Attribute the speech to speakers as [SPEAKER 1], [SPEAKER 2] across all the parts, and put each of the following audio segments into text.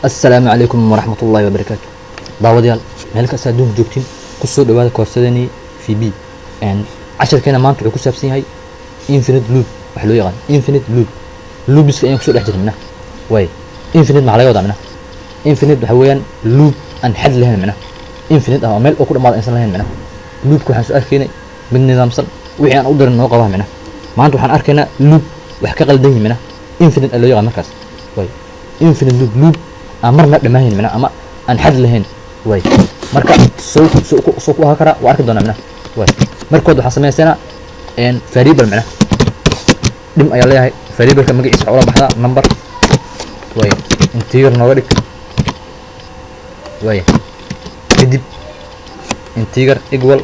[SPEAKER 1] Assalaamu calaykum waraxmatullaahi wabarakaatu. Daawadayaal, meel kasta adduunka joogtiin, kusoo dhawaada koorsadeenii VB. Casharkeena maanta wuxuu ku saabsan yahay infinite loop. Waxa loo yaqaan infinite loop, loopiska ayaan kusoo dhex jirnay mina. Waay, infinite maxaa laga wadaa mina? Infinite waxa weeyaan loop aan xad lahayn mina, infinite ah oo meel oo ku dhamaada aysan lahayn mina. Loopka waxaan soo arkaynay mid nidaamsan, wixii aan u dirin noo qabaa mina. Maanta waxaan arkaynaa loop wax ka qaldan yihin mina, infinite loo yaqaan markaas. Waay, infinite loop, loop aan marna dhamaahayn mina ama aan xad lahayn. Waay, marka soo ku ahaa karaa waa arki doonaa mina. Waay, markood waxaan samaysanaa variable mina, dim ayaa leeyahay. Variableka magaciisa waxaa ula baxdaa number. Waay, integer nooga dhig. Waay, kadib integer equal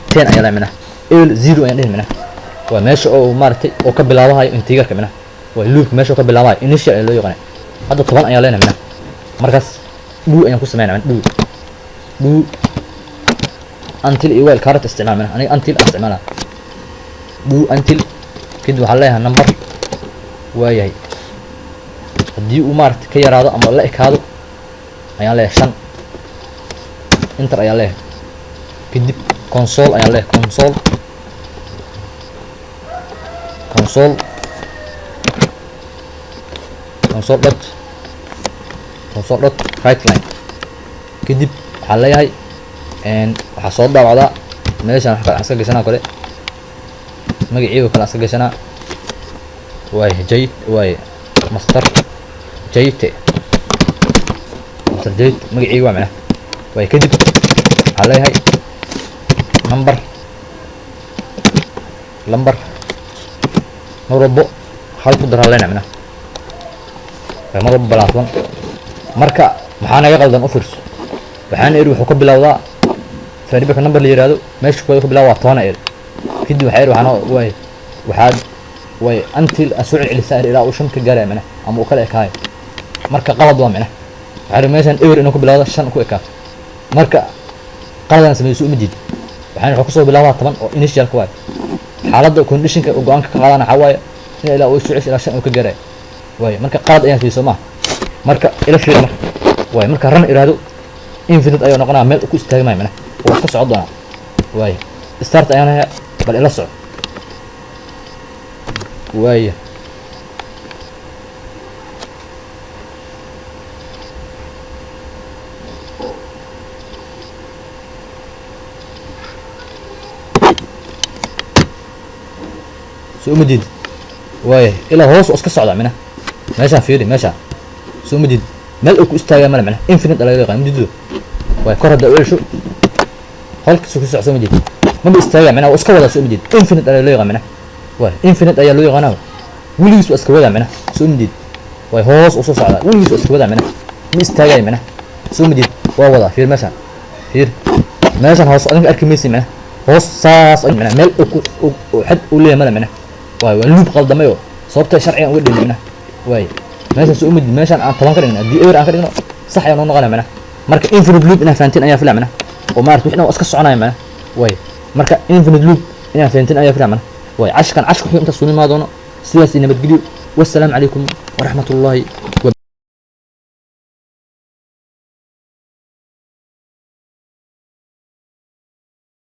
[SPEAKER 1] 10 ayaa leeyahay mina. Equal zero ayaan dhihin mina. Waa meesha oo maaragtay oo ka bilaabahayo integerka mina. Waa loopka meesha oo ka bilaabahayo, initial ayaa loo yaqaana. Hadda 10 ayaa leenahay mina. Markaas do ayaan ku sameynaa mina. Do until iyo while current isticmaal mina. Aniga until aan isticmaalaa. Do until, kadib waxaan leeyahay number. Waayahay, haddii uu maaragtay ka yaraado ama la ekaado ayaan leeyahay 5, enter ayaan leeyahay. Kadib console ayaan leeyahay, console console dot write line. Kadib waxaan leeyahay waxaa soo daawacdaa meeshaan wax kale aan iska gashanaa, kale magaciiba kale aan iska gashanaa. Waay, jay, waay, Master Jayte, Master Jayte magaciiga waa macnaha. Waay, kadib waxaan leeyahay number lambar mar walbo hal ku daraa leenahay macnaha. Waay, mar walbo plus one. Marka maxaa naga qaldan? U fiirso, waxaana iri wuxuu ka bilowdaa variableka number la yiraahdo, meesha kooda ka bilaaba waa 10 iri. Kadib waxaa iri waxaana waay waxaad way until aad soo celcelisaa iri ilaa uu 5 ka gaaraya macnaha ama uu kala ekaayo. Marka qalad waa macnaha. Waxaa iri meeshan ewer inuu ku bilowdo, 5 ku ekaato. Marka qaladaan sameeyey uma jeedi. Waxaan wuxuu kusoo bilaabaa 10 oo initialka waay. Xaaladda conditionka uu go-aanka ka qaadana waxaa waaye in ilaa uu soo cesho ilaa 5 uu ka gaarayo. Waay, marka qalad ayaan sameeyey, soo maaha? Marka ila fiiri. Marka waay, marka run iraahdo, infinite ayuu noqonaa, meel ku istaagi maayo macnaha, waa iska socon doonaa. Waay, start ayaan hayaa, bal ila soco. Waaya, soo uma jeedi? Waaya, ilaa hoos oo iska socda mina. Meeshaan fiiri, meeshaan soo uma jeedi? Meel uu ku istaagaa male macnaha, infinite laga yaqaan ma jeedido. Waay, kor hadda u cesho, halkiisu ku soco, soo ma jeedi? Maba istaagaa macnaha, waa iska wadaa, soo ma jeedi? Infinite ayaa loo yaqaan macnaha. Waay, infinite ayaa loo yaqaanaa, weligiis waa iska wadaa macnaha, soo ma jeedi? Waay, hoos u soo socdaa, weligiis waa iska wadaa macnaha, ma istaagayo macnaha, soo ma jeedi? Waa wadaa. Fiir meeshaan, fiir meeshaan hoos, adinka arki maysi macnaha. Hoos saas macnaha, meel uu ku uu xad uu leeyahay male macnaha. Waay, waa loop qaldamay oo sababta sharcigan uga dhigin macnaha. Waay, meeshaan soo uma jeedi? Meeshaan aan 10 ka dhigno, haddii ewer aan ka dhigno, sax ayaa noo noqonaya macnaha. Marka infinite loop inaa fahantiin ayaa filaa macnaha, oo maarata wixna waa iska soconaya macnaha. Waay, marka infinite loop inaa fahantiin ayaa filaa macnaha. Waay, cashkan cashka wuxuu intaas soo imaa doono. Sidaas iyo nabadgelyo. Wassalaamu calaykum waraxmatullaahi wa